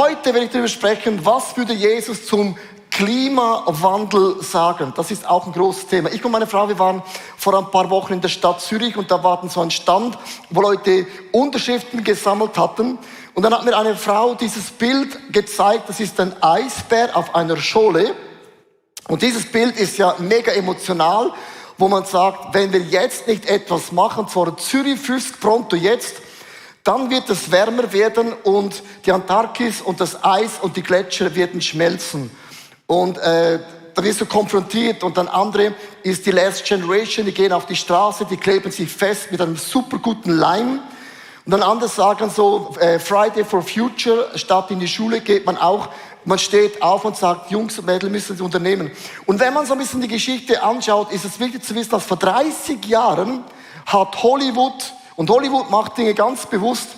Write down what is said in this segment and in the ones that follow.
Heute werde ich darüber sprechen, was würde Jesus zum Klimawandel sagen. Das ist auch ein großes Thema. Ich und meine Frau, wir waren vor ein paar Wochen in der Stadt Zürich und da war so ein Stand, wo Leute Unterschriften gesammelt hatten. Und dann hat mir eine Frau dieses Bild gezeigt, das ist ein Eisbär auf einer Schole. Und dieses Bild ist ja mega emotional, wo man sagt, wenn wir jetzt nicht etwas machen, zwar Zürich fürs pronto jetzt, dann wird es wärmer werden und die Antarktis und das Eis und die Gletscher werden schmelzen. Und da wirst du konfrontiert und dann andere ist die Last Generation, die gehen auf die Straße, die kleben sich fest mit einem super guten Leim. Und dann andere sagen so, Friday for Future, statt in die Schule geht man auch, man steht auf und sagt, Jungs und Mädels müssen es unternehmen. Und wenn man so ein bisschen die Geschichte anschaut, ist es wichtig zu wissen, dass vor 30 Jahren hat Hollywood, und Hollywood macht Dinge ganz bewusst,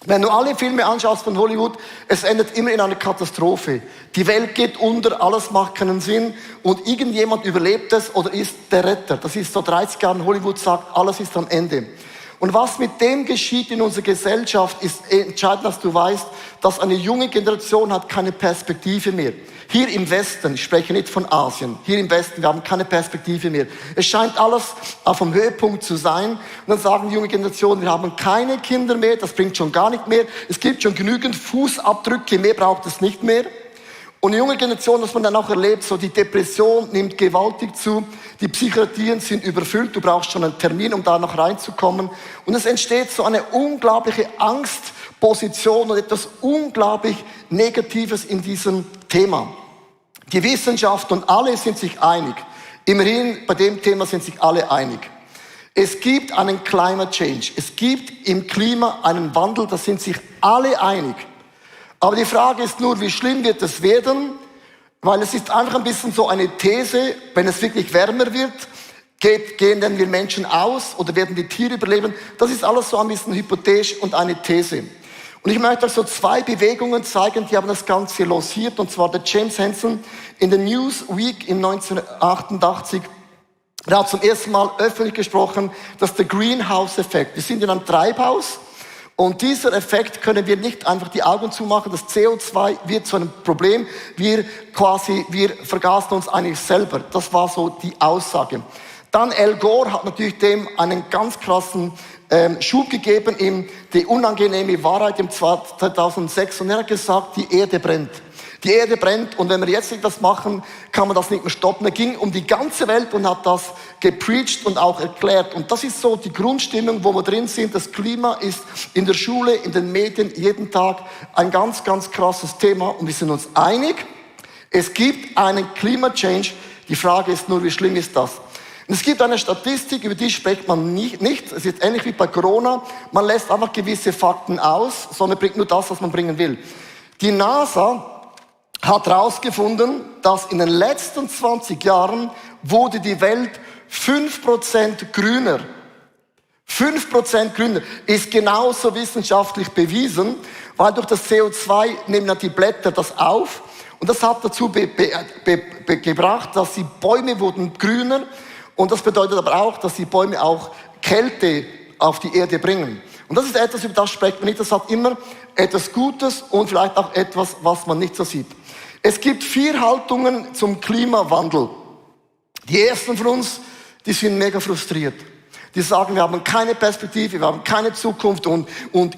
wenn du alle Filme anschaust von Hollywood, es endet immer in einer Katastrophe. Die Welt geht unter, alles macht keinen Sinn und irgendjemand überlebt es oder ist der Retter. Das ist so 30 Jahre Hollywood sagt, alles ist am Ende. Und was mit dem geschieht in unserer Gesellschaft, ist entscheidend, dass du weißt, dass eine junge Generation hat keine Perspektive mehr. Hier im Westen, ich spreche nicht von Asien, hier im Westen, wir haben keine Perspektive mehr. Es scheint alles auf dem Höhepunkt zu sein. Und dann sagen die junge Generation, wir haben keine Kinder mehr, das bringt schon gar nicht mehr. Es gibt schon genügend Fußabdrücke, mehr braucht es nicht mehr. Und die junge Generation, was man dann auch erlebt, so die Depression nimmt gewaltig zu, die Psychiatrien sind überfüllt, du brauchst schon einen Termin, um da noch reinzukommen. Und es entsteht so eine unglaubliche Angstposition und etwas unglaublich Negatives in diesem Thema. Die Wissenschaft und alle sind sich einig. Immerhin, bei dem Thema sind sich alle einig. Es gibt einen Climate Change. Es gibt im Klima einen Wandel, da sind sich alle einig. Aber die Frage ist nur, wie schlimm wird es werden? Weil es ist einfach ein bisschen so eine These, wenn es wirklich wärmer wird, gehen dann wir Menschen aus oder werden die Tiere überleben? Das ist alles so ein bisschen hypothetisch und eine These. Und ich möchte euch so zwei Bewegungen zeigen, die haben das Ganze lanciert. Und zwar der James Hansen in der Newsweek in 1988. Er hat zum ersten Mal öffentlich gesprochen, dass der Greenhouse-Effekt. Wir sind in einem Treibhaus. Und dieser Effekt können wir nicht einfach die Augen zumachen. Das CO2 wird zu einem Problem. Wir vergasen uns eigentlich selber. Das war so die Aussage. Dann Al Gore hat natürlich dem einen ganz krassen Schub gegeben in die unangenehme Wahrheit im 2006. Und er hat gesagt, die Erde brennt. Die Erde brennt und wenn wir jetzt nicht das machen, kann man das nicht mehr stoppen. Er ging um die ganze Welt und hat das gepreacht und auch erklärt. Und das ist so die Grundstimmung, wo wir drin sind. Das Klima ist in der Schule, in den Medien, jeden Tag ein ganz, ganz krasses Thema. Und wir sind uns einig, es gibt einen Klima-Change. Die Frage ist nur, wie schlimm ist das? Und es gibt eine Statistik, über die spricht man nicht. Es ist ähnlich wie bei Corona. Man lässt einfach gewisse Fakten aus, sondern bringt nur das, was man bringen will. Die NASA hat herausgefunden, dass in den letzten 20 Jahren wurde die Welt 5% grüner. 5% grüner ist genauso wissenschaftlich bewiesen, weil durch das CO2 nehmen ja die Blätter das auf. Und das hat dazu gebracht, dass die Bäume wurden grüner. Und das bedeutet aber auch, dass die Bäume auch Kälte auf die Erde bringen. Und das ist etwas, über das spricht man nicht. Das hat immer etwas Gutes und vielleicht auch etwas, was man nicht so sieht. Es gibt 4 Haltungen zum Klimawandel. Die ersten von uns, die sind mega frustriert. Die sagen, wir haben keine Perspektive, wir haben keine Zukunft und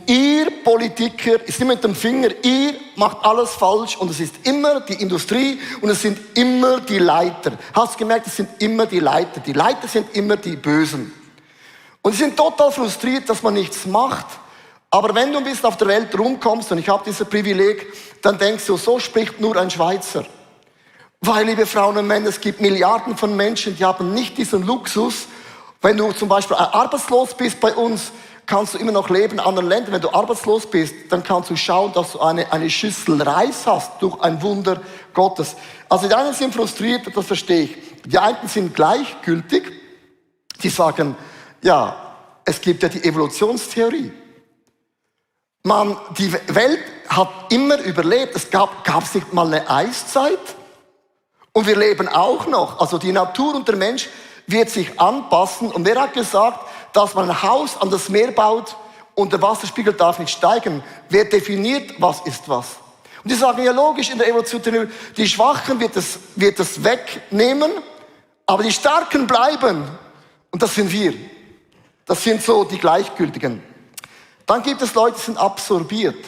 ihr Politiker, ist immer mit dem Finger, ihr macht alles falsch und es ist immer die Industrie und es sind immer die Leiter. Hast du gemerkt, es sind immer die Leiter. Die Leiter sind immer die Bösen. Und sie sind total frustriert, dass man nichts macht. Aber wenn du ein bisschen auf der Welt rumkommst, und ich habe dieses Privileg, dann denkst du, so spricht nur ein Schweizer. Weil, liebe Frauen und Männer, es gibt Milliarden von Menschen, die haben nicht diesen Luxus. Wenn du zum Beispiel arbeitslos bist bei uns, kannst du immer noch leben in anderen Ländern. Wenn du arbeitslos bist, dann kannst du schauen, dass du eine Schüssel Reis hast durch ein Wunder Gottes. Also die einen sind frustriert, das verstehe ich. Die einen sind gleichgültig. Die sagen, ja, es gibt ja die Evolutionstheorie. Die Welt hat immer überlebt. Es gab nicht mal eine Eiszeit. Und wir leben auch noch. Also die Natur und der Mensch wird sich anpassen. Und wer hat gesagt, dass man ein Haus an das Meer baut und der Wasserspiegel darf nicht steigen? Wer definiert, was ist was? Und die sagen, ja logisch, in der Evolution, die Schwachen wird es wegnehmen, aber die Starken bleiben. Und das sind wir. Das sind so die Gleichgültigen. Dann gibt es Leute, die sind absorbiert.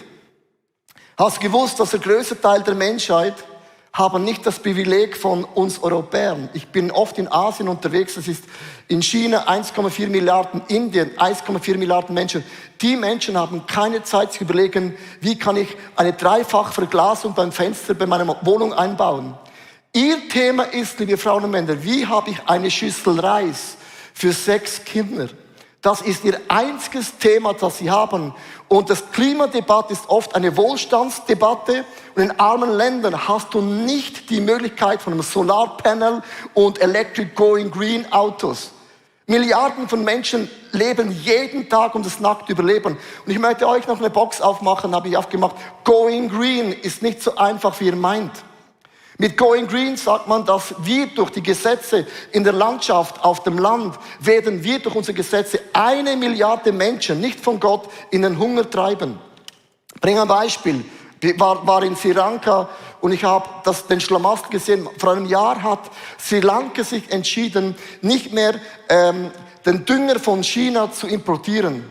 Hast du gewusst, dass der größte Teil der Menschheit haben nicht das Privileg von uns Europäern. Ich bin oft in Asien unterwegs, das ist in China 1,4 Milliarden, Indien 1,4 Milliarden Menschen. Die Menschen haben keine Zeit zu überlegen, wie kann ich eine Dreifachverglasung beim Fenster bei meiner Wohnung einbauen. Ihr Thema ist, liebe Frauen und Männer, wie habe ich eine Schüssel Reis für 6 Kinder? Das ist ihr einziges Thema, das sie haben. Und das Klimadebatte ist oft eine Wohlstandsdebatte. Und in armen Ländern hast du nicht die Möglichkeit von einem Solarpanel und Electric Going Green Autos. Milliarden von Menschen leben jeden Tag um das nackte Überleben. Und ich möchte euch noch eine Box aufmachen, habe ich aufgemacht. Going Green ist nicht so einfach, wie ihr meint. Mit Going Green sagt man, dass wir durch die Gesetze in der Landschaft, auf dem Land, werden wir durch unsere Gesetze 1 Milliarde Menschen, nicht von Gott, in den Hunger treiben. Ich bringe ein Beispiel. Ich war in Sri Lanka und ich habe den Schlamassel gesehen. Vor einem Jahr hat Sri Lanka sich entschieden, nicht mehr den Dünger von China zu importieren.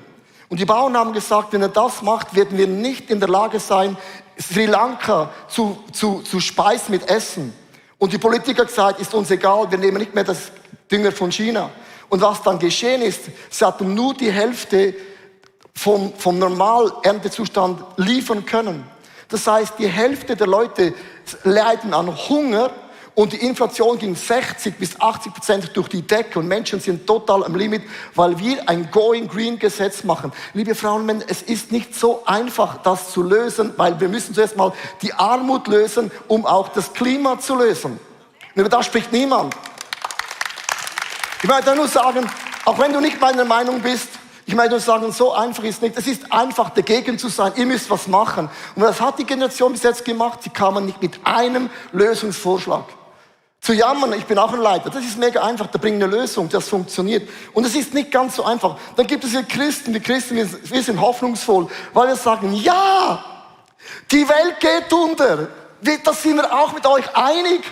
Und die Bauern haben gesagt, wenn er das macht, werden wir nicht in der Lage sein, Sri Lanka zu speisen mit Essen. Und die Politiker haben gesagt, ist uns egal, wir nehmen nicht mehr das Dünger von China. Und was dann geschehen ist, sie hatten nur die Hälfte vom Normalerntezustand liefern können. Das heißt, die Hälfte der Leute leiden an Hunger und die Inflation ging 60-80% durch die Decke und Menschen sind total am Limit, weil wir ein Going Green Gesetz machen. Liebe Frauen und Männer, es ist nicht so einfach, das zu lösen, weil wir müssen zuerst mal die Armut lösen, um auch das Klima zu lösen. Und über das spricht niemand. Ich möchte nur sagen, auch wenn du nicht meiner Meinung bist, ich möchte nur sagen, so einfach ist es nicht. Es ist einfach, dagegen zu sein. Ihr müsst was machen. Und was hat die Generation bis jetzt gemacht? Sie kamen nicht mit einem Lösungsvorschlag. Zu jammern, ich bin auch ein Leiter, das ist mega einfach, da bringen eine Lösung, das funktioniert. Und es ist nicht ganz so einfach. Dann gibt es hier Christen, wir sind hoffnungsvoll, weil wir sagen, ja, die Welt geht unter. Das sind wir auch mit euch einig.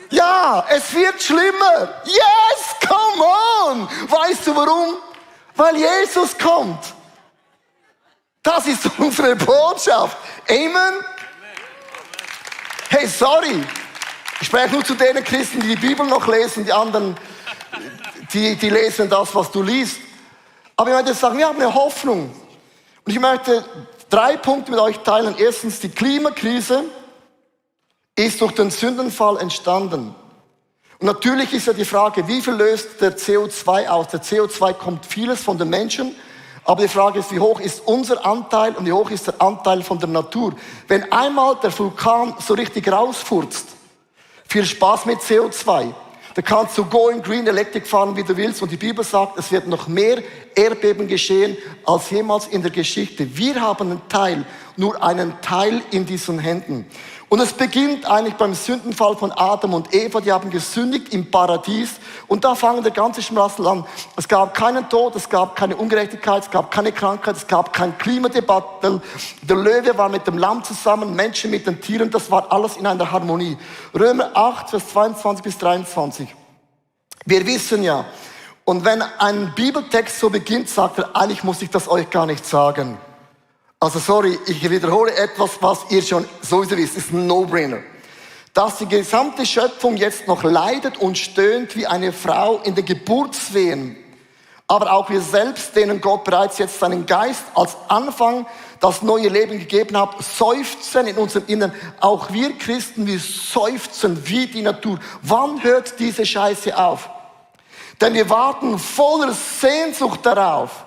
Ja, es wird schlimmer. Yes, come on. Weißt du warum? Weil Jesus kommt. Das ist unsere Botschaft. Amen. Hey, sorry. Ich spreche nur zu den Christen, die die Bibel noch lesen, die anderen, die lesen das, was du liest. Aber ich möchte sagen, wir haben eine Hoffnung. Und ich möchte 3 Punkte mit euch teilen. Erstens, die Klimakrise ist durch den Sündenfall entstanden. Und natürlich ist ja die Frage, wie viel löst der CO2 aus? Der CO2 kommt vieles von den Menschen. Aber die Frage ist, wie hoch ist unser Anteil und wie hoch ist der Anteil von der Natur? Wenn einmal der Vulkan so richtig rausfurzt, viel Spaß mit CO2. Da kannst du Going Green Electric fahren, wie du willst. Und die Bibel sagt, es wird noch mehr Erdbeben geschehen als jemals in der Geschichte. Wir haben einen Teil, nur einen Teil in diesen Händen. Und es beginnt eigentlich beim Sündenfall von Adam und Eva. Die haben gesündigt im Paradies. Und da fangen der ganze Schmassel an. Es gab keinen Tod, es gab keine Ungerechtigkeit, es gab keine Krankheit, es gab kein Klimadebatte. Der Löwe war mit dem Lamm zusammen, Menschen mit den Tieren. Das war alles in einer Harmonie. Römer 8, Vers 22 bis 23. Wir wissen ja, und wenn ein Bibeltext so beginnt, sagt er, eigentlich muss ich das euch gar nicht sagen. Also sorry, ich wiederhole etwas, was ihr schon sowieso wisst. Es ist ein No-Brainer. Dass die gesamte Schöpfung jetzt noch leidet und stöhnt wie eine Frau in den Geburtswehen. Aber auch wir selbst, denen Gott bereits jetzt seinen Geist als Anfang das neue Leben gegeben hat, seufzen in unserem Innern. Auch wir Christen, wir seufzen wie die Natur. Wann hört diese Scheiße auf? Denn wir warten voller Sehnsucht darauf,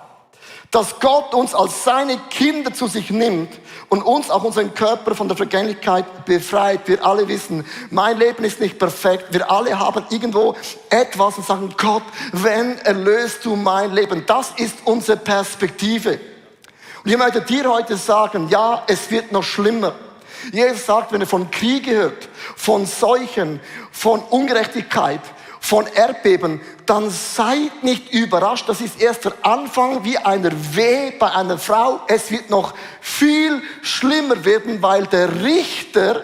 dass Gott uns als seine Kinder zu sich nimmt und uns auch unseren Körper von der Vergänglichkeit befreit. Wir alle wissen, mein Leben ist nicht perfekt. Wir alle haben irgendwo etwas und sagen, Gott, wenn erlöst du mein Leben? Das ist unsere Perspektive. Und ich möchte dir heute sagen, ja, es wird noch schlimmer. Jesus sagt, wenn er von Krieg hört, von Seuchen, von Ungerechtigkeit, von Erdbeben, dann seid nicht überrascht. Das ist erst der Anfang wie einer Wehe bei einer Frau. Es wird noch viel schlimmer werden, weil der Richter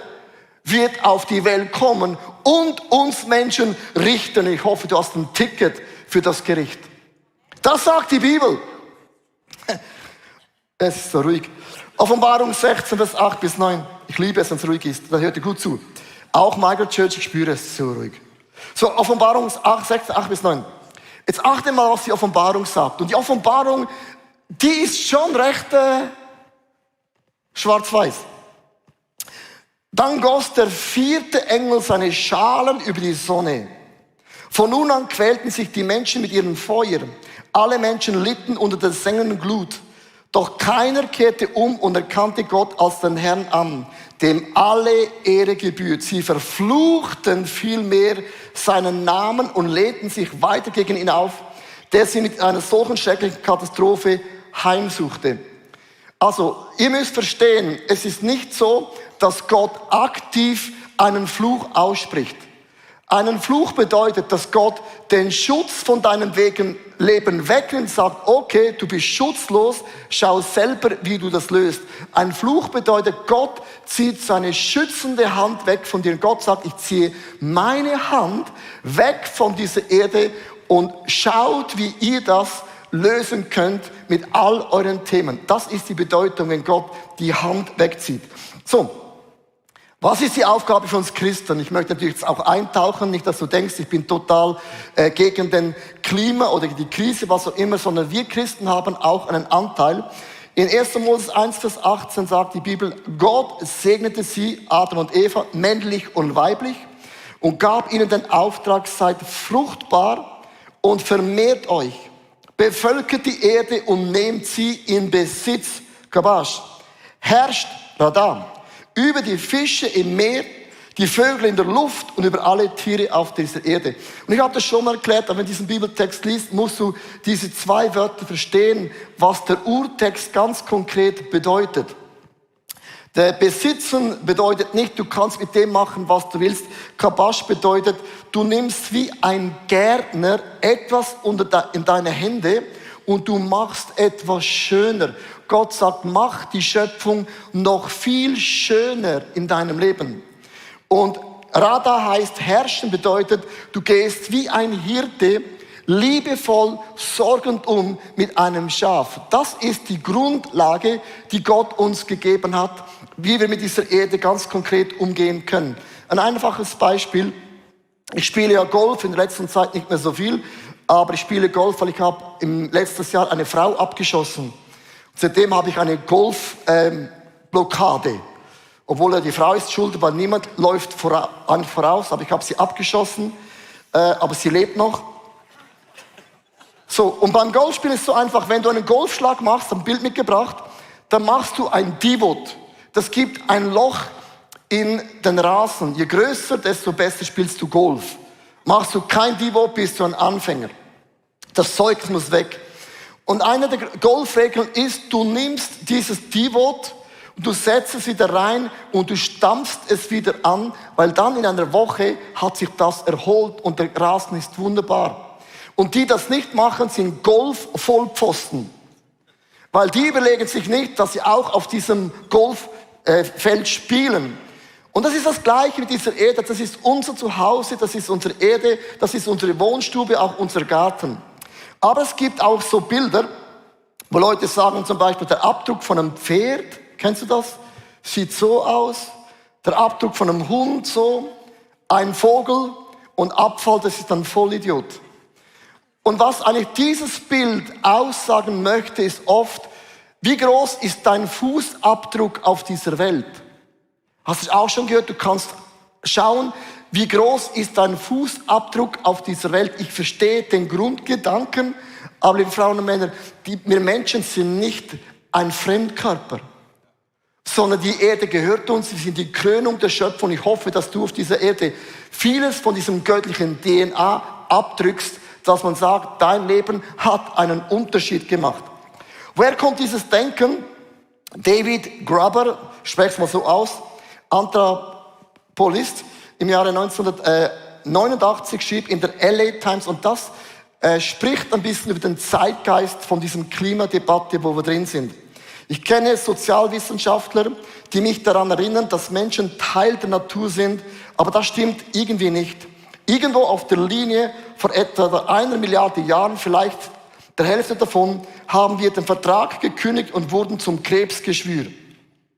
wird auf die Welt kommen und uns Menschen richten. Ich hoffe, du hast ein Ticket für das Gericht. Das sagt die Bibel. Es ist so ruhig. Offenbarung 16, Vers 8 bis 9. Ich liebe es, wenn es ruhig ist. Da hört ihr gut zu. Auch Michael Church, ich spüre es so ruhig. So, Offenbarung 16, 8 bis 9. Jetzt achte mal, was die Offenbarung sagt. Und die Offenbarung, die ist schon recht schwarz-weiß. Dann goss der 4. Engel seine Schalen über die Sonne. Von nun an quälten sich die Menschen mit ihrem Feuer. Alle Menschen litten unter der sengenden Glut. Doch keiner kehrte um und erkannte Gott als den Herrn an, dem alle Ehre gebührt. Sie verfluchten vielmehr seinen Namen und lehnten sich weiter gegen ihn auf, der sie mit einer solchen schrecklichen Katastrophe heimsuchte. Also, ihr müsst verstehen, es ist nicht so, dass Gott aktiv einen Fluch ausspricht. Einen Fluch bedeutet, dass Gott den Schutz von deinem Leben wegnimmt und sagt, okay, du bist schutzlos, schau selber, wie du das löst. Ein Fluch bedeutet, Gott zieht seine schützende Hand weg von dir. Gott sagt, ich ziehe meine Hand weg von dieser Erde und schaut, wie ihr das lösen könnt mit all euren Themen. Das ist die Bedeutung, wenn Gott die Hand wegzieht. So. Was ist die Aufgabe für uns Christen? Ich möchte natürlich jetzt auch eintauchen, nicht, dass du denkst, ich bin total gegen den Klima oder die Krise, was auch immer, sondern wir Christen haben auch einen Anteil. In 1. Moses 1, Vers 18 sagt die Bibel, Gott segnete sie, Adam und Eva, männlich und weiblich, und gab ihnen den Auftrag, seid fruchtbar und vermehrt euch, bevölkert die Erde und nehmt sie in Besitz, Kabash, herrscht, Radam, über die Fische im Meer, die Vögel in der Luft und über alle Tiere auf dieser Erde. Und ich habe das schon mal erklärt, aber wenn du diesen Bibeltext liest, musst du diese 2 Wörter verstehen, was der Urtext ganz konkret bedeutet. Der Besitzen bedeutet nicht, du kannst mit dem machen, was du willst. Kabash bedeutet, du nimmst wie ein Gärtner etwas in deine Hände und du machst etwas schöner. Gott sagt, mach die Schöpfung noch viel schöner in deinem Leben. Und Rada heißt herrschen, bedeutet, du gehst wie ein Hirte liebevoll, sorgend um mit einem Schaf. Das ist die Grundlage, die Gott uns gegeben hat, wie wir mit dieser Erde ganz konkret umgehen können. Ein einfaches Beispiel. Ich spiele ja Golf, in der letzten Zeit nicht mehr so viel, aber ich spiele Golf, weil ich habe im letzten Jahr eine Frau abgeschossen. Seitdem habe ich eine Golfblockade. Obwohl die Frau ist schuld, weil niemand läuft voraus. Aber ich habe sie abgeschossen, aber sie lebt noch. So, und beim Golfspielen ist es so einfach, wenn du einen Golfschlag machst, ein Bild mitgebracht, dann machst du ein Divot. Das gibt ein Loch in den Rasen. Je größer, desto besser spielst du Golf. Machst du kein Divot, bist du ein Anfänger. Das Zeug muss weg. Und eine der Golfregeln ist, du nimmst dieses Divot und du setzt es wieder rein und du stampfst es wieder an, weil dann in einer Woche hat sich das erholt und der Rasen ist wunderbar. Und die das nicht machen, sind Golf-Vollpfosten. Weil die überlegen sich nicht, dass sie auch auf diesem Golffeld spielen. Und das ist das Gleiche mit dieser Erde. Das ist unser Zuhause, das ist unsere Erde, das ist unsere Wohnstube, auch unser Garten. Aber es gibt auch so Bilder, wo Leute sagen zum Beispiel, der Abdruck von einem Pferd, kennst du das? Sieht so aus. Der Abdruck von einem Hund so. Ein Vogel und Abfall, das ist ein Vollidiot. Und was eigentlich dieses Bild aussagen möchte, ist oft, wie groß ist dein Fußabdruck auf dieser Welt? Hast du auch schon gehört, du kannst schauen, wie groß ist dein Fußabdruck auf dieser Welt? Ich verstehe den Grundgedanken, aber liebe Frauen und Männer, wir Menschen sind nicht ein Fremdkörper, sondern die Erde gehört uns, wir sind die Krönung der Schöpfung. Ich hoffe, dass du auf dieser Erde vieles von diesem göttlichen DNA abdrückst, dass man sagt, dein Leben hat einen Unterschied gemacht. Woher kommt dieses Denken? David Graeber, sprech's mal so aus, Anthropologist, im Jahre 1900 89 schrieb in der LA Times, und das spricht ein bisschen über den Zeitgeist von diesem Klimadebatte, wo wir drin sind. Ich kenne Sozialwissenschaftler, die mich daran erinnern, dass Menschen Teil der Natur sind, aber das stimmt irgendwie nicht. Irgendwo auf der Linie vor etwa 1 Milliarde Jahren, vielleicht der Hälfte davon, haben wir den Vertrag gekündigt und wurden zum Krebsgeschwür.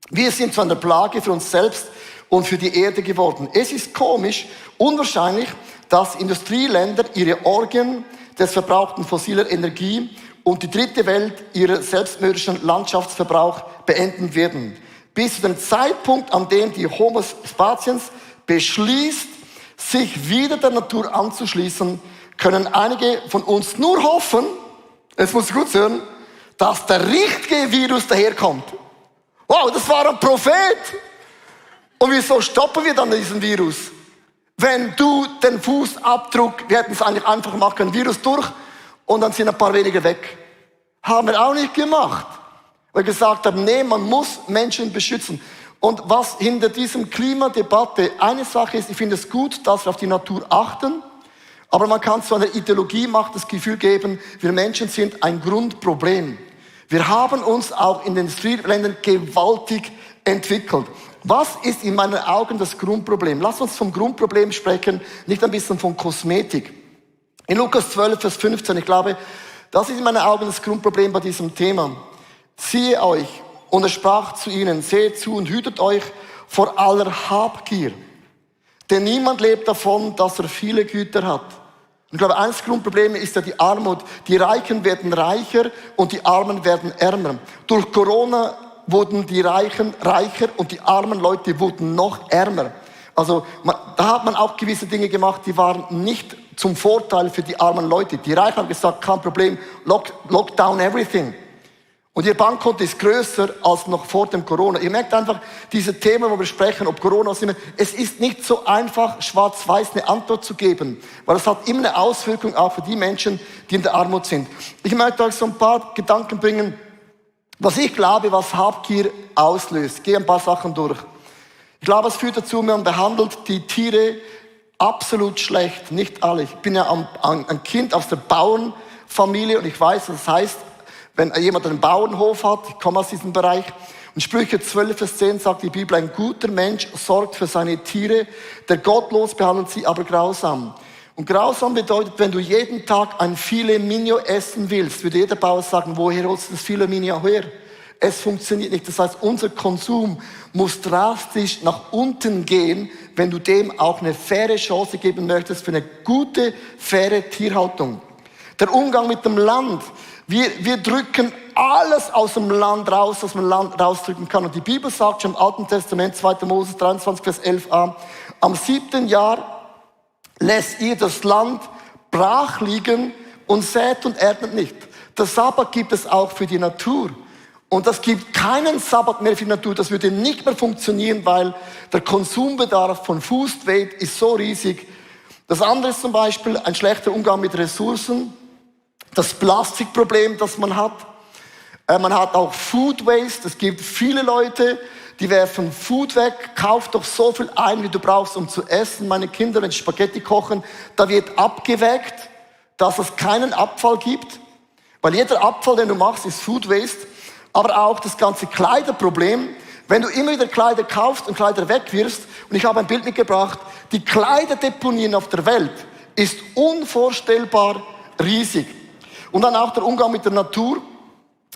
Wir sind zu einer Plage für uns selbst und für die Erde geworden. Es ist komisch, unwahrscheinlich, dass Industrieländer ihre Orgien des verbrauchten fossiler Energie und die dritte Welt ihren selbstmörderischen Landschaftsverbrauch beenden werden. Bis zu dem Zeitpunkt, an dem die Homo sapiens beschließt, sich wieder der Natur anzuschließen, können einige von uns nur hoffen, jetzt muss ich gut hören, dass der richtige Virus daherkommt. Wow, das war ein Prophet! Und wieso stoppen wir dann diesen Virus? Wenn du den Fußabdruck, wir hätten es eigentlich einfach machen können, Virus durch und dann sind ein paar weniger weg. Haben wir auch nicht gemacht. Weil wir gesagt haben, nee, man muss Menschen beschützen. Und was hinter diesem Klimadebatte eine Sache ist, ich finde es gut, dass wir auf die Natur achten, aber man kann zu einer Ideologie das Gefühl geben, wir Menschen sind ein Grundproblem. Wir haben uns auch in den Industrieländern gewaltig entwickelt. Was ist in meinen Augen das Grundproblem? Lass uns vom Grundproblem sprechen, nicht ein bisschen von Kosmetik. In Lukas 12, Vers 15, ich glaube, das ist in meinen Augen das Grundproblem bei diesem Thema. Siehe euch, und er sprach zu ihnen, seht zu und hütet euch vor aller Habgier. Denn niemand lebt davon, dass er viele Güter hat. Und ich glaube, eines der Grundprobleme ist ja die Armut. Die Reichen werden reicher und die Armen werden ärmer. Durch Corona wurden die Reichen reicher und die armen Leute wurden noch ärmer. Also da hat man auch gewisse Dinge gemacht, die waren nicht zum Vorteil für die armen Leute. Die Reichen haben gesagt, kein Problem, lock down everything. Und ihr Bankkonto ist größer als noch vor dem Corona. Ihr merkt einfach, diese Themen, wo wir sprechen, ob Corona oder nicht, es ist nicht so einfach, schwarz-weiß eine Antwort zu geben, weil es hat immer eine Auswirkung auch für die Menschen, die in der Armut sind. Ich möchte euch so ein paar Gedanken bringen, was ich glaube, was Habgier auslöst. Ich gehe ein paar Sachen durch. Ich glaube, es führt dazu, man behandelt die Tiere absolut schlecht, nicht alle. Ich bin ja ein Kind aus der Bauernfamilie und ich weiß, was das heißt, wenn jemand einen Bauernhof hat, ich komme aus diesem Bereich. Und Sprüche 12, Vers 10 sagt die Bibel, ein guter Mensch sorgt für seine Tiere, der gottlos behandelt sie aber grausam. Und grausam bedeutet, wenn du jeden Tag ein Filet Mignon essen willst, würde jeder Bauer sagen, woher holst du das Filet Mignon her? Es funktioniert nicht. Das heißt, unser Konsum muss drastisch nach unten gehen, wenn du dem auch eine faire Chance geben möchtest für eine gute, faire Tierhaltung. Der Umgang mit dem Land. Wir drücken alles aus dem Land raus, was man Land rausdrücken kann. Und die Bibel sagt schon im Alten Testament, 2. Mose 23, Vers 11a, am 7. Jahr lässt ihr das Land brach liegen und sät und erntet nicht. Der Sabbat gibt es auch für die Natur. Und das gibt keinen Sabbat mehr für die Natur. Das würde nicht mehr funktionieren, weil der Konsumbedarf von Food Waste ist so riesig. Das andere ist zum Beispiel ein schlechter Umgang mit Ressourcen. Das Plastikproblem, das man hat. Man hat auch Food Waste. Es gibt viele Leute, die werfen Food weg. Kauf doch so viel ein, wie du brauchst, um zu essen. Meine Kinder, wenn sie Spaghetti kochen, da wird abgewägt, dass es keinen Abfall gibt. Weil jeder Abfall, den du machst, ist Food Waste. Aber auch das ganze Kleiderproblem. Wenn du immer wieder Kleider kaufst und Kleider wegwirfst, und ich habe ein Bild mitgebracht, die Kleiderdeponien auf der Welt ist unvorstellbar riesig. Und dann auch der Umgang mit der Natur.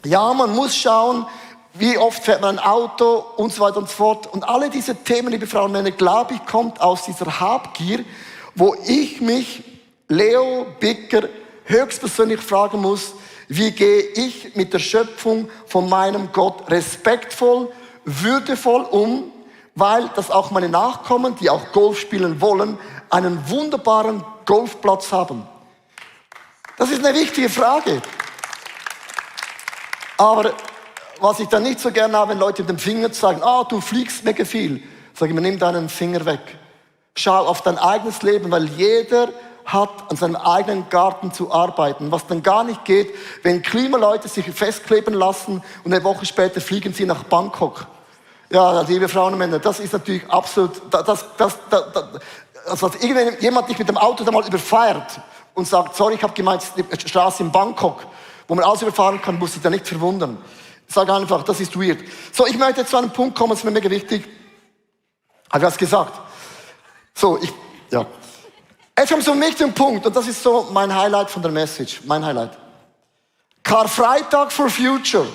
Ja, man muss schauen, wie oft fährt man ein Auto und so weiter und so fort. Und alle diese Themen, liebe Frauen und Männer, glaube ich, kommt aus dieser Habgier, wo ich mich, Leo Bicker, höchstpersönlich fragen muss, wie gehe ich mit der Schöpfung von meinem Gott respektvoll, würdevoll um, weil das auch meine Nachkommen, die auch Golf spielen wollen, einen wunderbaren Golfplatz haben. Das ist eine wichtige Frage. Aber was ich dann nicht so gerne habe, wenn Leute mit dem Finger sagen, du fliegst mega viel. Sag ich mir, nimm deinen Finger weg. Schau auf dein eigenes Leben, weil jeder hat an seinem eigenen Garten zu arbeiten. Was dann gar nicht geht, wenn Klimaleute sich festkleben lassen und eine Woche später fliegen sie nach Bangkok. Ja, liebe Frauen und Männer, das ist natürlich absolut, also als jemand dich mit dem Auto da mal überfährt und sagt, sorry, ich habe gemeint, es ist die Straße in Bangkok, wo man alles überfahren kann, muss sich da nicht verwundern. Ich sage einfach, das ist weird. So, ich möchte jetzt zu einem Punkt kommen, das ist mir mega wichtig. Habe ich was gesagt? So, ja. Jetzt kommt so ein wichtiger Punkt, und das ist so mein Highlight von der Message, mein Highlight. Karfreitag for Future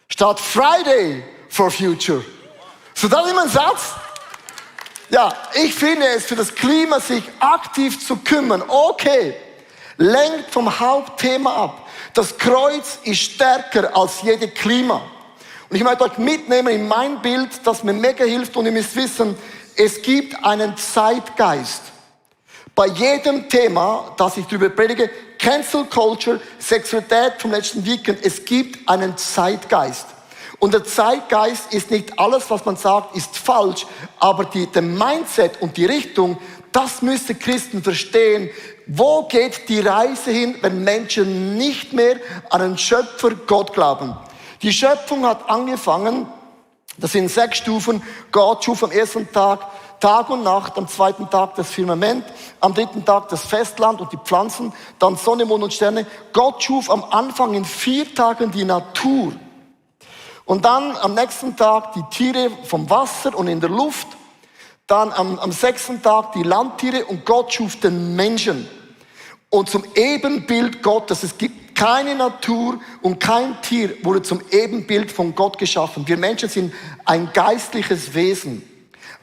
statt Friday for Future. So, das ist immer ein Satz. Ja, ich finde es für das Klima, sich aktiv zu kümmern, okay, lenkt vom Hauptthema ab. Das Kreuz ist stärker als jede Klima. Und ich möchte euch mitnehmen in mein Bild, das mir mega hilft, und ihr müsst wissen, es gibt einen Zeitgeist. Bei jedem Thema, das ich darüber predige, Cancel Culture, Sexualität vom letzten Weekend, es gibt einen Zeitgeist. Und der Zeitgeist ist nicht alles, was man sagt, ist falsch, aber der Mindset und die Richtung, das müssen Christen verstehen. Wo geht die Reise hin, wenn Menschen nicht mehr an einen Schöpfer Gott glauben? Die Schöpfung hat angefangen, das sind 6 Stufen. Gott schuf am ersten Tag Tag und Nacht, am zweiten Tag das Firmament, am dritten Tag das Festland und die Pflanzen, dann Sonne, Mond und Sterne. Gott schuf am Anfang in 4 Tagen die Natur. Und dann am nächsten Tag die Tiere vom Wasser und in der Luft. Dann am 6. Tag die Landtiere, und Gott schuf den Menschen. Und zum Ebenbild Gottes, es gibt keine Natur und kein Tier wurde zum Ebenbild von Gott geschaffen. Wir Menschen sind ein geistliches Wesen.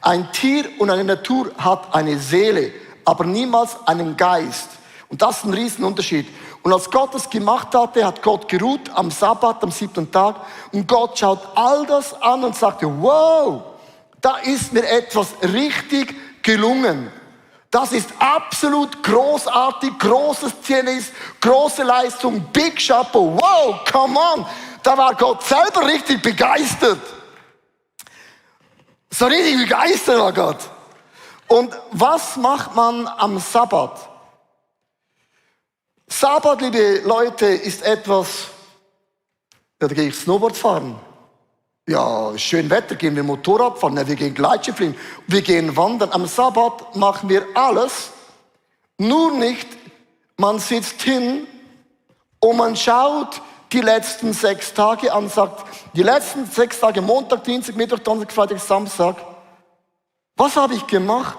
Ein Tier und eine Natur hat eine Seele, aber niemals einen Geist. Und das ist ein Riesenunterschied. Und als Gott es gemacht hatte, hat Gott geruht am Sabbat, am 7. Tag. Und Gott schaut all das an und sagte, wow, da ist mir etwas richtig gelungen. Das ist absolut großartig, großes Tennis, große Leistung, Big Chapeau, wow, come on. Da war Gott selber richtig begeistert. So richtig begeistert war Gott. Und was macht man am Sabbat? Sabbat, liebe Leute, ist etwas, ja, da gehe ich Snowboard fahren. Ja, schön Wetter, gehen wir Motorrad fahren, ja, wir gehen Gleitschirm fliegen, wir gehen wandern. Am Sabbat machen wir alles, nur nicht, man sitzt hin und man schaut die letzten 6 Tage an, sagt, die letzten 6 Tage, Montag, Dienstag, Mittwoch, Donnerstag, Freitag, Samstag, was habe ich gemacht?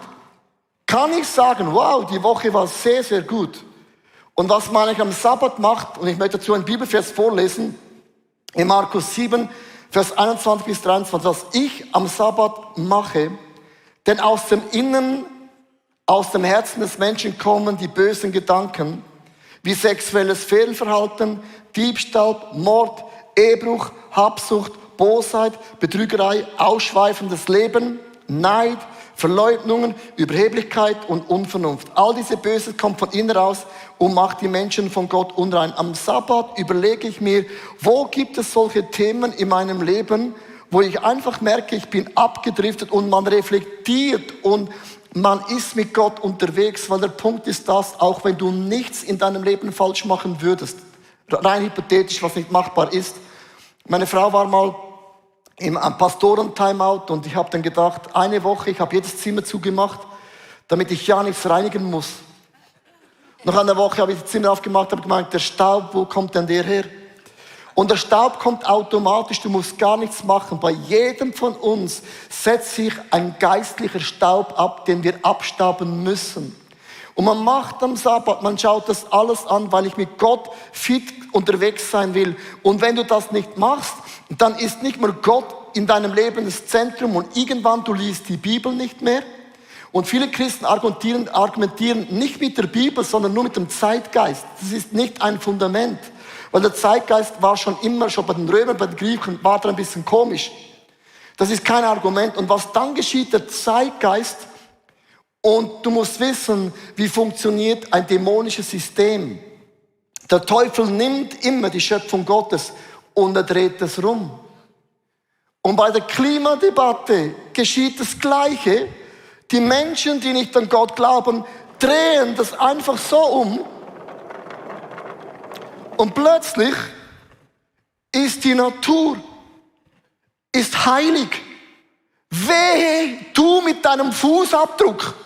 Kann ich sagen, wow, die Woche war sehr, sehr gut. Und was man eigentlich am Sabbat macht, und ich möchte dazu einen Bibelvers vorlesen, in Markus 7, Vers 21 bis 23, was ich am Sabbat mache, denn aus dem Innern, aus dem Herzen des Menschen kommen die bösen Gedanken, wie sexuelles Fehlverhalten, Diebstahl, Mord, Ehebruch, Habsucht, Bosheit, Betrügerei, ausschweifendes Leben, Neid, Verleugnungen, Überheblichkeit und Unvernunft. All diese Böses kommt von innen raus und macht die Menschen von Gott unrein. Am Sabbat überlege ich mir, wo gibt es solche Themen in meinem Leben, wo ich einfach merke, ich bin abgedriftet, und man reflektiert und man ist mit Gott unterwegs, weil der Punkt ist das, auch wenn du nichts in deinem Leben falsch machen würdest, rein hypothetisch, was nicht machbar ist. Meine Frau war mal im Pastoren-Timeout und ich habe dann gedacht, eine Woche, ich habe jedes Zimmer zugemacht, damit ich ja nichts reinigen muss. Nach einer Woche habe ich das Zimmer aufgemacht, habe gemeint, der Staub, wo kommt denn der her? Und der Staub kommt automatisch, du musst gar nichts machen. Bei jedem von uns setzt sich ein geistlicher Staub ab, den wir abstauben müssen. Und man macht am Sabbat, man schaut das alles an, weil ich mit Gott fit unterwegs sein will. Und wenn du das nicht machst, dann ist nicht mehr Gott in deinem Leben das Zentrum, und irgendwann du liest die Bibel nicht mehr. Und viele Christen argumentieren nicht mit der Bibel, sondern nur mit dem Zeitgeist. Das ist nicht ein Fundament. Weil der Zeitgeist war schon immer, schon bei den Römern, bei den Griechen, war da ein bisschen komisch. Das ist kein Argument. Und was dann geschieht, der Zeitgeist, und du musst wissen, wie funktioniert ein dämonisches System. Der Teufel nimmt immer die Schöpfung Gottes und er dreht es rum. Und bei der Klimadebatte geschieht das Gleiche. Die Menschen, die nicht an Gott glauben, drehen das einfach so um. Und plötzlich ist die Natur, ist heilig. Wehe, du mit deinem Fußabdruck.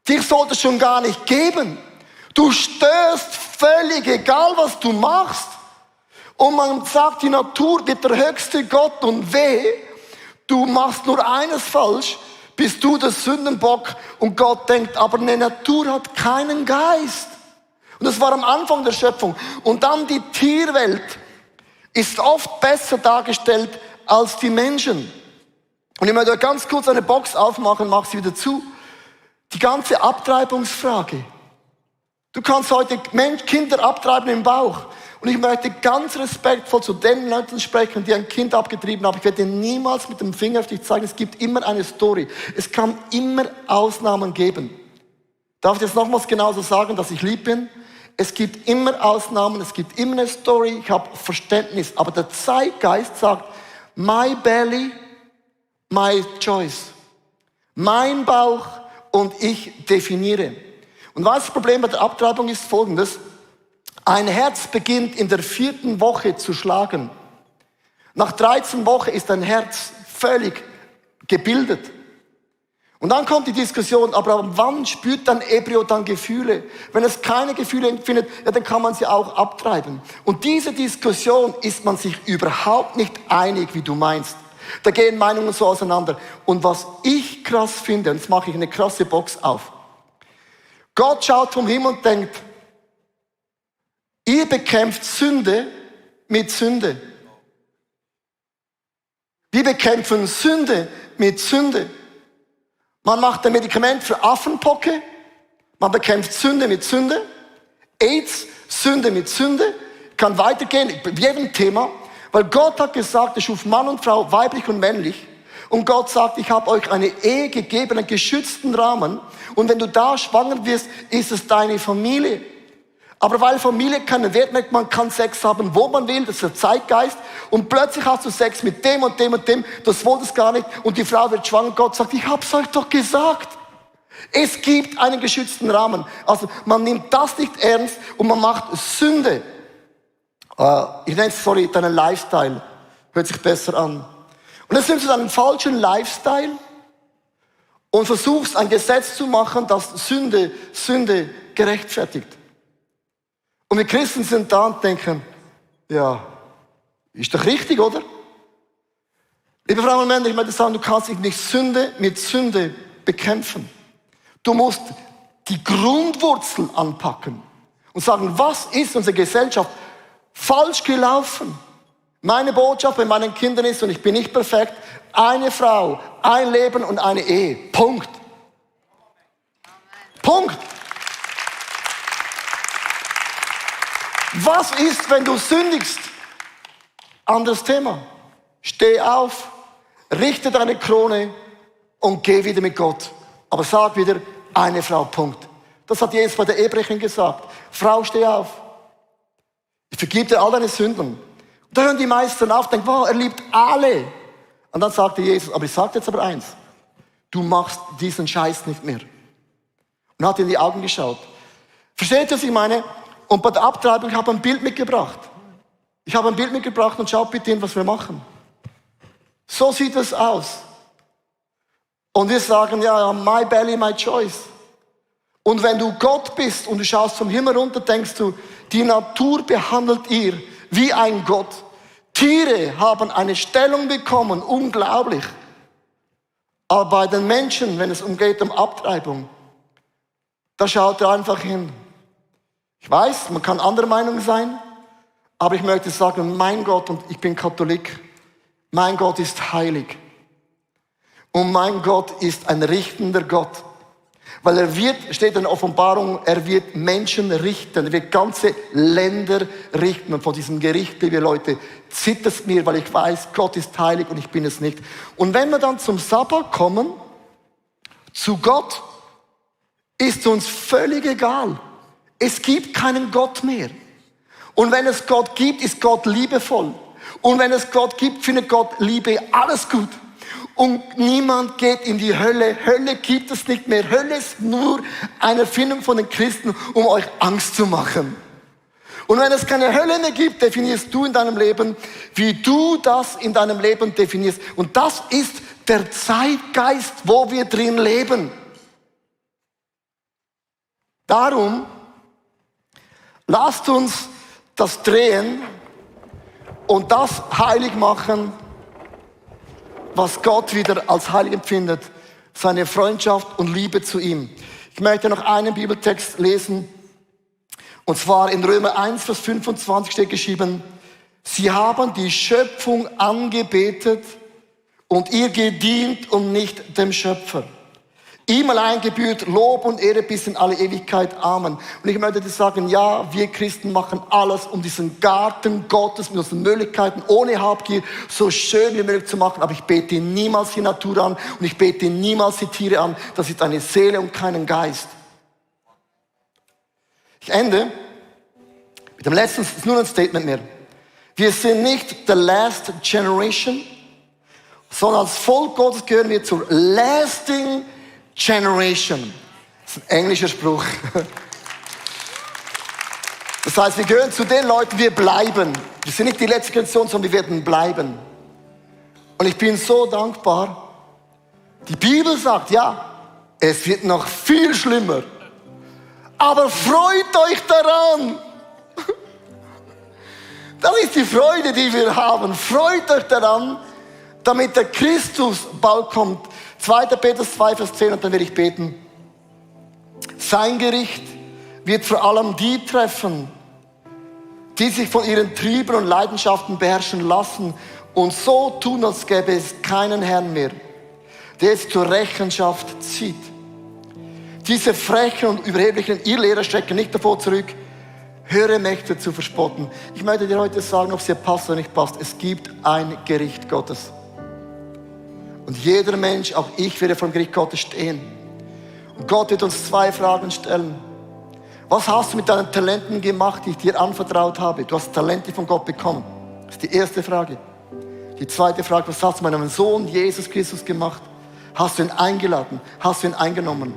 Dich sollte es schon gar nicht geben. Du störst völlig, egal was du machst. Und man sagt, die Natur wird der höchste Gott und weh, du machst nur eines falsch, bist du der Sündenbock und Gott denkt, aber eine Natur hat keinen Geist. Und das war am Anfang der Schöpfung. Und dann die Tierwelt ist oft besser dargestellt als die Menschen. Und ich möchte ganz kurz eine Box aufmachen, mach sie wieder zu. Die ganze Abtreibungsfrage. Du kannst heute Kinder abtreiben im Bauch. Und ich möchte ganz respektvoll zu den Leuten sprechen, die ein Kind abgetrieben haben. Ich werde niemals mit dem Finger auf dich zeigen. Es gibt immer eine Story. Es kann immer Ausnahmen geben. Darf ich jetzt nochmals genauso sagen, dass ich lieb bin? Es gibt immer Ausnahmen, es gibt immer eine Story. Ich habe Verständnis. Aber der Zeitgeist sagt, my belly, my choice. Mein Bauch und ich definiere. Und was das Problem bei der Abtreibung ist folgendes. Ein Herz beginnt in der 4. Woche zu schlagen. Nach 13 Wochen ist ein Herz völlig gebildet. Und dann kommt die Diskussion, aber wann spürt ein Embryo dann Gefühle? Wenn es keine Gefühle empfindet, ja, dann kann man sie auch abtreiben. Und diese Diskussion ist man sich überhaupt nicht einig, wie du meinst. Da gehen Meinungen so auseinander. Und was ich krass finde, und jetzt mache ich eine krasse Box auf. Gott schaut vom Himmel und denkt, ihr bekämpft Sünde mit Sünde. Wir bekämpfen Sünde mit Sünde. Man macht ein Medikament für Affenpocke, man bekämpft Sünde mit Sünde, AIDS, Sünde mit Sünde, kann weitergehen, bei jedem Thema, weil Gott hat gesagt, er schuf Mann und Frau, weiblich und männlich, und Gott sagt, ich habe euch eine Ehe gegeben, einen geschützten Rahmen, und wenn du da schwanger wirst, ist es deine Familie. Aber weil Familie keinen Wert hat, man kann Sex haben, wo man will, das ist der Zeitgeist. Und plötzlich hast du Sex mit dem und dem und dem, das wolltest gar nicht. Und die Frau wird schwanger, Gott sagt, ich hab's euch doch gesagt. Es gibt einen geschützten Rahmen. Also man nimmt das nicht ernst und man macht Sünde. Ich nenne es, deinen Lifestyle. Hört sich besser an. Und jetzt nimmst du deinen falschen Lifestyle und versuchst ein Gesetz zu machen, das Sünde gerechtfertigt. Und wir Christen sind da und denken, ja, ist doch richtig, oder? Liebe Frauen und Männer, ich möchte sagen, du kannst nicht Sünde mit Sünde bekämpfen. Du musst die Grundwurzel anpacken und sagen, was ist unsere Gesellschaft falsch gelaufen? Meine Botschaft bei meinen Kindern ist, und ich bin nicht perfekt, eine Frau, ein Leben und eine Ehe. Punkt. Punkt. Was ist, wenn du sündigst? Anderes Thema. Steh auf, richte deine Krone und geh wieder mit Gott. Aber sag wieder, eine Frau, Punkt. Das hat Jesus bei der Ehebrecherin gesagt. Frau, steh auf. Ich vergib dir all deine Sünden. Und da hören die meisten auf, denken, wow, er liebt alle. Und dann sagte Jesus, aber ich sage jetzt aber eins. Du machst diesen Scheiß nicht mehr. Und hat in die Augen geschaut. Versteht ihr, was ich meine? Und bei der Abtreibung, ich habe ein Bild mitgebracht. Ich habe ein Bild mitgebracht und schaut bitte hin, was wir machen. So sieht es aus. Und wir sagen, ja, my belly, my choice. Und wenn du Gott bist und du schaust vom Himmel runter, denkst du, die Natur behandelt ihr wie ein Gott. Tiere haben eine Stellung bekommen, unglaublich. Aber bei den Menschen, wenn es geht um Abtreibung, da schaut er einfach hin. Ich weiß, man kann anderer Meinung sein, aber ich möchte sagen, mein Gott, und ich bin Katholik, mein Gott ist heilig. Und mein Gott ist ein richtender Gott. Weil er wird, steht in der Offenbarung, er wird Menschen richten, er wird ganze Länder richten. Und von diesem Gericht, liebe Leute, zittert es mir, weil ich weiß, Gott ist heilig und ich bin es nicht. Und wenn wir dann zum Sabbat kommen, zu Gott, ist uns völlig egal. Es gibt keinen Gott mehr. Und wenn es Gott gibt, ist Gott liebevoll. Und wenn es Gott gibt, findet Gott Liebe alles gut. Und niemand geht in die Hölle. Hölle gibt es nicht mehr. Hölle ist nur eine Erfindung von den Christen, um euch Angst zu machen. Und wenn es keine Hölle mehr gibt, definierst du in deinem Leben, wie du das in deinem Leben definierst. Und das ist der Zeitgeist, wo wir drin leben. Darum, lasst uns das drehen und das heilig machen, was Gott wieder als heilig empfindet, seine Freundschaft und Liebe zu ihm. Ich möchte noch einen Bibeltext lesen, und zwar in Römer 1, Vers 25 steht geschrieben: Sie haben die Schöpfung angebetet und ihr gedient und nicht dem Schöpfer. Ihm allein gebührt Lob und Ehre bis in alle Ewigkeit. Amen. Und ich möchte dir sagen, ja, wir Christen machen alles, um diesen Garten Gottes mit unseren Möglichkeiten, ohne Habgier, so schön wie möglich zu machen. Aber ich bete niemals die Natur an und ich bete niemals die Tiere an. Das ist eine Seele und keinen Geist. Ich ende mit dem letzten, es ist nur ein Statement mehr. Wir sind nicht the last generation, sondern als Volk Gottes gehören wir zur lasting generation. Das ist ein englischer Spruch. Das heißt, wir gehören zu den Leuten, wir bleiben. Wir sind nicht die letzte Generation, sondern wir werden bleiben. Und ich bin so dankbar. Die Bibel sagt, ja, es wird noch viel schlimmer. Aber freut euch daran. Das ist die Freude, die wir haben. Freut euch daran, damit der Christus bald kommt. 2. Petrus 2, Vers 10, und dann werde ich beten. Sein Gericht wird vor allem die treffen, die sich von ihren Trieben und Leidenschaften beherrschen lassen und so tun, als gäbe es keinen Herrn mehr, der es zur Rechenschaft zieht. Diese frechen und überheblichen Irrlehrer strecken nicht davor zurück, höhere Mächte zu verspotten. Ich möchte dir heute sagen, ob es dir passt oder nicht passt. Es gibt ein Gericht Gottes. Und jeder Mensch, auch ich, werde vor dem Gericht Gottes stehen. Und Gott wird uns 2 Fragen stellen. Was hast du mit deinen Talenten gemacht, die ich dir anvertraut habe? Du hast Talente von Gott bekommen. Das ist die erste Frage. Die zweite Frage, was hast du mit deinem Sohn Jesus Christus gemacht? Hast du ihn eingeladen? Hast du ihn eingenommen?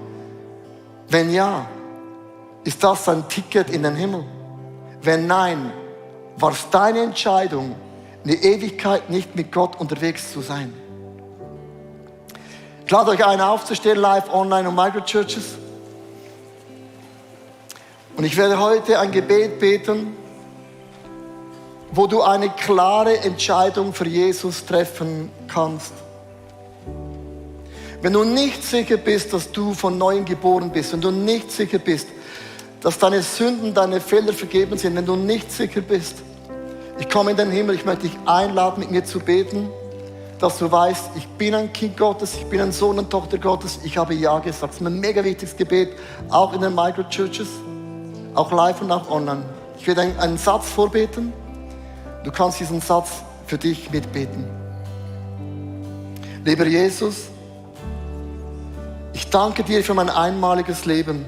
Wenn ja, ist das ein Ticket in den Himmel? Wenn nein, war es deine Entscheidung, eine Ewigkeit nicht mit Gott unterwegs zu sein? Ich lade euch ein, aufzustehen, live, online und Microchurches. Und ich werde heute ein Gebet beten, wo du eine klare Entscheidung für Jesus treffen kannst. Wenn du nicht sicher bist, dass du von Neuem geboren bist, wenn du nicht sicher bist, dass deine Sünden, deine Fehler vergeben sind, wenn du nicht sicher bist, ich komme in den Himmel, ich möchte dich einladen, mit mir zu beten, dass du weißt, ich bin ein Kind Gottes, ich bin ein Sohn und Tochter Gottes, ich habe Ja gesagt. Das ist ein mega wichtiges Gebet, auch in den Microchurches, auch live und auch online. Ich werde einen Satz vorbeten, du kannst diesen Satz für dich mitbeten. Lieber Jesus, ich danke dir für mein einmaliges Leben.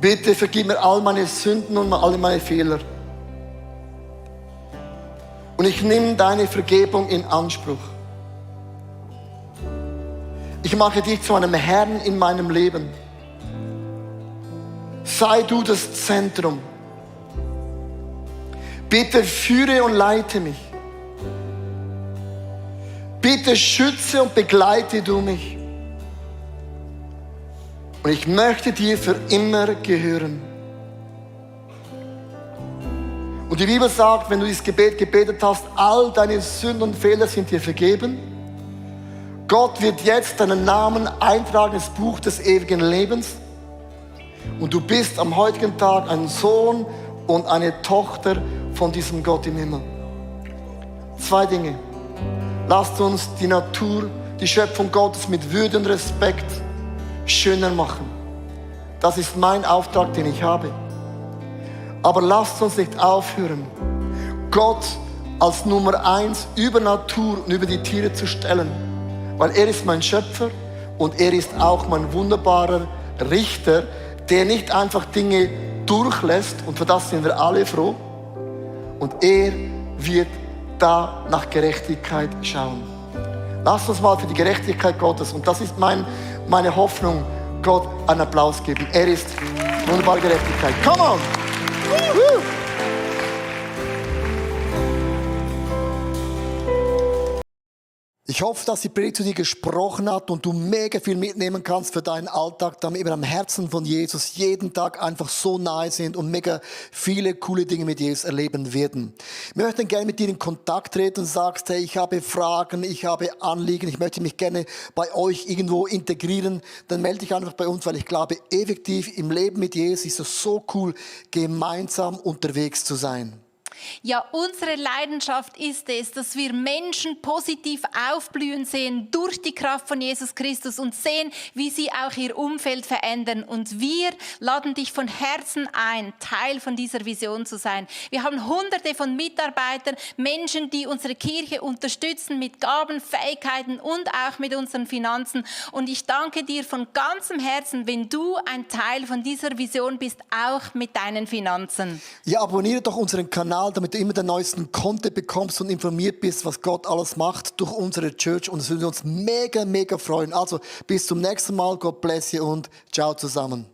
Bitte vergib mir all meine Sünden und alle meine Fehler. Und ich nehme deine Vergebung in Anspruch. Ich mache dich zu einem Herrn in meinem Leben. Sei du das Zentrum. Bitte führe und leite mich. Bitte schütze und begleite du mich. Und ich möchte dir für immer gehören. Und die Bibel sagt, wenn du dieses Gebet gebetet hast, all deine Sünden und Fehler sind dir vergeben. Gott wird jetzt deinen Namen eintragen ins Buch des ewigen Lebens. Und du bist am heutigen Tag ein Sohn und eine Tochter von diesem Gott im Himmel. 2 Dinge. Lasst uns die Natur, die Schöpfung Gottes mit Würde und Respekt schöner machen. Das ist mein Auftrag, den ich habe. Aber lasst uns nicht aufhören, Gott als Nummer 1 über Natur und über die Tiere zu stellen. Weil er ist mein Schöpfer und er ist auch mein wunderbarer Richter, der nicht einfach Dinge durchlässt, und für das sind wir alle froh. Und er wird da nach Gerechtigkeit schauen. Lasst uns mal für die Gerechtigkeit Gottes, und das ist meine Hoffnung, Gott einen Applaus geben. Er ist wunderbare Gerechtigkeit. Come on! Woo! Ich hoffe, dass die Predigt zu dir gesprochen hat und du mega viel mitnehmen kannst für deinen Alltag, damit wir am Herzen von Jesus jeden Tag einfach so nahe sind und mega viele coole Dinge mit Jesus erleben werden. Wir möchten gerne mit dir in Kontakt treten und sagst, hey, ich habe Fragen, ich habe Anliegen, ich möchte mich gerne bei euch irgendwo integrieren, dann melde dich einfach bei uns, weil ich glaube, effektiv im Leben mit Jesus ist es so cool, gemeinsam unterwegs zu sein. Ja, unsere Leidenschaft ist es, dass wir Menschen positiv aufblühen sehen durch die Kraft von Jesus Christus und sehen, wie sie auch ihr Umfeld verändern. Und wir laden dich von Herzen ein, Teil von dieser Vision zu sein. Wir haben Hunderte von Mitarbeitern, Menschen, die unsere Kirche unterstützen mit Gaben, Fähigkeiten und auch mit unseren Finanzen. Und ich danke dir von ganzem Herzen, wenn du ein Teil von dieser Vision bist, auch mit deinen Finanzen. Ja, abonniere doch unseren Kanal, damit du immer den neuesten Content bekommst und informiert bist, was Gott alles macht durch unsere Church. Und es würde uns mega, mega freuen. Also bis zum nächsten Mal. Gott bless you und ciao zusammen.